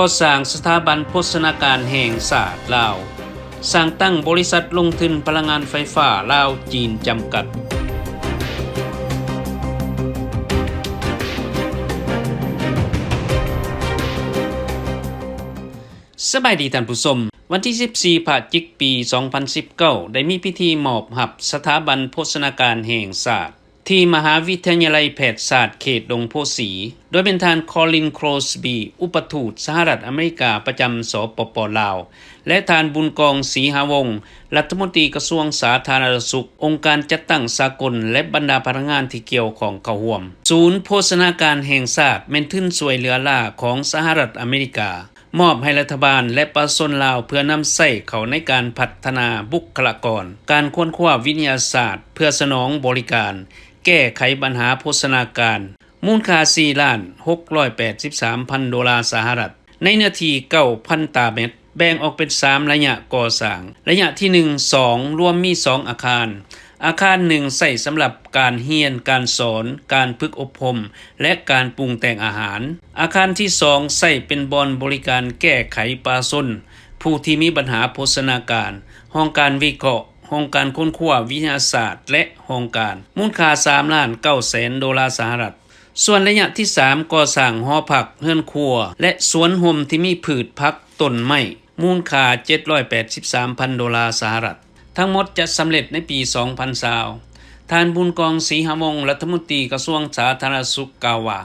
ກໍ່ສ້າງສະຖາບັນໂພຊະນາການແຫ່ງຊາດລາວ, ສ້າງຕັ້ງບໍລິສັດລົງທຶນພະລັງງານໄຟຟ້າລາວ-ຈີນຈຳກັດ. ສະບາຍດີທ່ານຜູ້ຊົມ, ວັນທີສິບສີ່ ພະຈິກ ປີສອງພັນສິບເກົ້າ ໄດ້ມີພິທີມອບຮັບສະຖາບັນໂພຊະນາການແຫ່ງຊາດ ທີ່ມະຫາວິທະຍາໄລແພດສາດເຂດດົງໂພສີ ໂດຍແມ່ນທ່ານ Colin Crosby ອຸປະທູດສະຫະລັດອາເມລິກາປະຈຳ ສປປ ລາວ ແລະ ທ່ານ ບຸນກອງ ສີຫາວົງ ລັດຖະມົນຕີກະຊວງສາທາລະນະສຸກ, ອົງການຈັດຕັ້ງສາກົນ ແລະ ບັນດາພະນັກງານທີ່ກ່ຽວຂ້ອງເຂົ້າຮ່ວມ. ສູນໂພຊະນາການແຫ່ງຊາດແມ່ນທຶນຊ່ວຍເຫຼືອລ້າຂອງສະຫະລັດອາເມລິກາ ມອບໃຫ້ລັດຖະບານ ແລະ ປະຊາຊົນລາວ ເພື່ອນຳໃຊ້ເຂົ້າໃນການພັດທະນາບຸກຄະລາກອນ, ການຄົ້ນຄວ້າວິທະຍາສາດ ເພື່ອສະໜອງບໍລິການ ແກ້ໄຂບັນຫາໂພຊະນາການ ມູນຄ່າສີ່ລ້ານຫົກຮ້ອຍແປດສິບສາມພັນໂດລາສະຫະລັດ ໃນເນື້ອທີ່ເກົ້າພັນຕາແມັດ, ແບ່ງອອກເປັນສາມໄລຍະກໍ່ສ້າງ. ໄລຍະທີໜຶ່ງ ສອງ ລວມມີສອງອາຄານ. ອາຄານໜຶ່ງໃຊ້ສຳລັບການຮຽນການສອນ, ການຝຶກອົບຮົມ ແລະ ການປຸງແຕ່ງອາຫານ. ອາຄານທີສອງໃຊ້ເປັນບ່ອນບໍລິການແກ້ໄຂປະຊາຊົນຜູ້ທີ່ມີບັນຫາໂພຊະນາການ, ຫ້ອງການວິເຄາະ, ຫ້ອງການຄົ້ນຄວ້າວິທະຍາສາດ ແລະ ຫ້ອງການ, ມູນຄ່າສາມລ້ານເກົ້າແສນໂດລາສະຫະລັດ. ສ່ວນໄລຍະທີສາມ ກໍ່ສ້າງຫໍພັກ, ເຮືອນຄົວ ແລະ ສວນຮົ່ມທີ່ມີພືດຜັກ, ຕົ້ນໄມ້, ມູນຄ່າເຈັດຮ້ອຍແປດສິບສາມພັນໂດລາສະຫະລັດ. ທັງໝົດຈະສຳເລັດໃນປີສອງພັນຊາວ. ທ່ານ ບຸນກອງ ສີຫາວົງ ລັດຖະມົນຕີກະຊວງສາທາລະນະສຸກກ່າວວ່າ,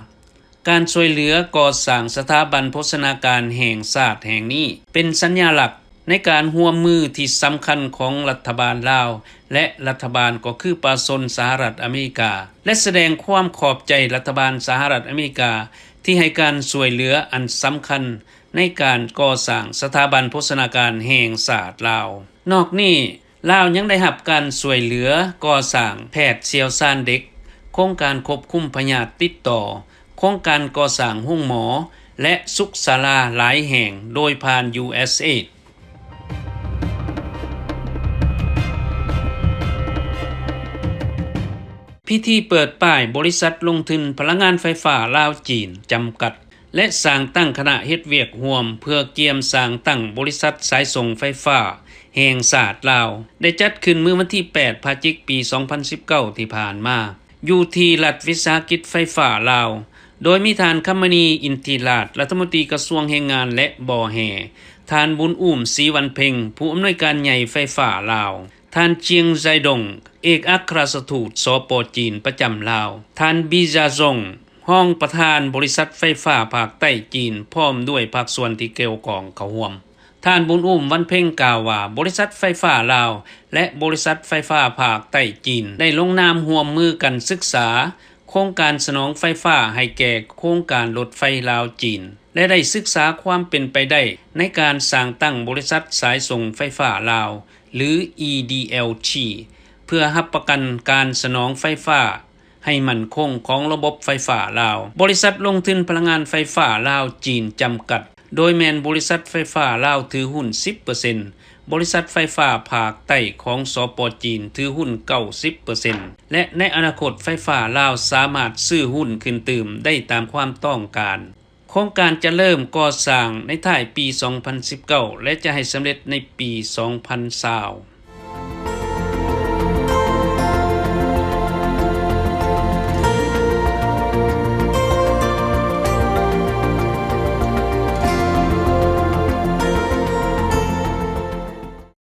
ການຊ່ວຍເຫຼືອກໍ່ສ້າງສະຖາບັນໂພຊະນາການແຫ່ງຊາດແຫ່ງນີ້ ເປັນສັນຍາລັກໃນການຮ່ວມມືທີ່ສຳຄັນຂອງລັດຖະບານລາວ ແລະ ລັດຖະບານກໍຄືປະຊາຊົນສະຫະລັດອາເມລິກາ ແລະ ສະແດງຄວາມຂອບໃຈລັດຖະບານສະຫະລັດອາເມລິກາ ທີ່ໃຫ້ການຊ່ວຍເຫຼືອອັນສຳຄັນໃນການກໍ່ສ້າງສະຖາບັນໂພຊະນາການແຫ່ງຊາດລາວ. ນອກນີ້, ລາວຍັງໄດ້ຮັບການຊ່ວຍເຫຼືອກໍ່ສ້າງແພດຊ່ຽວຊານເດັກ, ໂຄງການຄວບຄຸມພະຍາດຕິດຕໍ່, ໂຄງການກໍ່ສ້າງໂຮງໝໍ ແລະ ສຸກສາລາຫຼາຍແຫ່ງໂດຍຜ່ານ USAID. ພິທີເປີດປ້າຍບໍລິສັດລົງທຶນພະລັງງານໄຟຟ້າລາວ-ຈີນຈຳກັດ ແລະ ສ້າງຕັ້ງຄະນະເຮັດວຽກຮ່ວມເພື່ອກຽມສ້າງຕັ້ງບໍລິສັດສາຍສົ່ງໄຟຟ້າແຫ່ງຊາດລາວ ໄດ້ຈັດຂຶ້ນມື້ວັນທີແປດ ພະຈິກ ປີສອງພັນສິບເກົ້າ ທີ່ຜ່ານມາ ຢູ່ທີ່ລັດວິສາຫະກິດໄຟຟ້າລາວ, ໂດຍມີທ່ານ ຄຳມະນີ ອິນທິລາດ ລັດຖະມົນຕີກະຊວງແຮງງານ ແລະ ບໍ່ແຮ່, ທ່ານ ບຸນອູ້ມ ສີວັນເພັງ ຜູ້ອຳນວຍການໃຫຍ່ໄຟຟ້າລາວ, ທ່ານ ຈຽງ ໄຊດົງ ເອກອັກຄະລັດຖະທູດ ສປ ຈີນ ປະຈຳລາວ, ທ່ານ ບີຈາ ຊົງ ຮອງປະທານບໍລິສັດໄຟຟ້າພາກໃຕ້ຈີນ ພ້ອມດ້ວຍພາກສ່ວນທີ່ກ່ຽວຂ້ອງເຂົ້າຮ່ວມ. ທ່ານ ບຸນອູ້ມ ວັນເພັງ ກ່າວວ່າ ບໍລິສັດໄຟຟ້າລາວ ແລະ ບໍລິສັດໄຟຟ້າພາກໃຕ້ຈີນ ໄດ້ລົງນາມຮ່ວມມືກັນສຶກສາໂຄງການສະໜອງໄຟຟ້າໃຫ້ແກ່ໂຄງການລົດໄຟລາວ-ຈີນ ແລະ ໄດ້ສຶກສາຄວາມເປັນໄປໄດ້ໃນການສ້າງຕັ້ງບໍລິສັດສາຍສົ່ງໄຟຟ້າລາວ ຫຼື EDLG ເພື່ອຮັບປະກັນການສະໜອງໄຟຟ້າ ໃຫ້ໝັ້ນຄົງຂອງລະບົບໄຟຟ້າລາວ. ບໍລິສັດລົງທຶນພະລັງງານໄຟຟ້າລາວ-ຈີນຈຳກັດ ໂດຍແມ່ນບໍລິສັດໄຟຟ້າລາວຖືຮຸ້ນສິບເປີເຊັນ, ບໍລິສັດໄຟຟ້າພາກໃຕ້ຂອງ ສປ ຈີນ ຖືຮຸ້ນເກົ້າສິບເປີເຊັນ ແລະ ໃນອະນາຄົດໄຟຟ້າລາວສາມາດຊື້ຮຸ້ນຂຶ້ນຕື່ມໄດ້ຕາມຄວາມຕ້ອງການ. ໂຄງການຈະເລີ່ມກໍ່ສ້າງໃນທ້າຍປີສອງພັນສິບເກົ້າ ແລະ ຈະໃຫ້ສຳເລັດໃນປີສອງພັນຊາວ.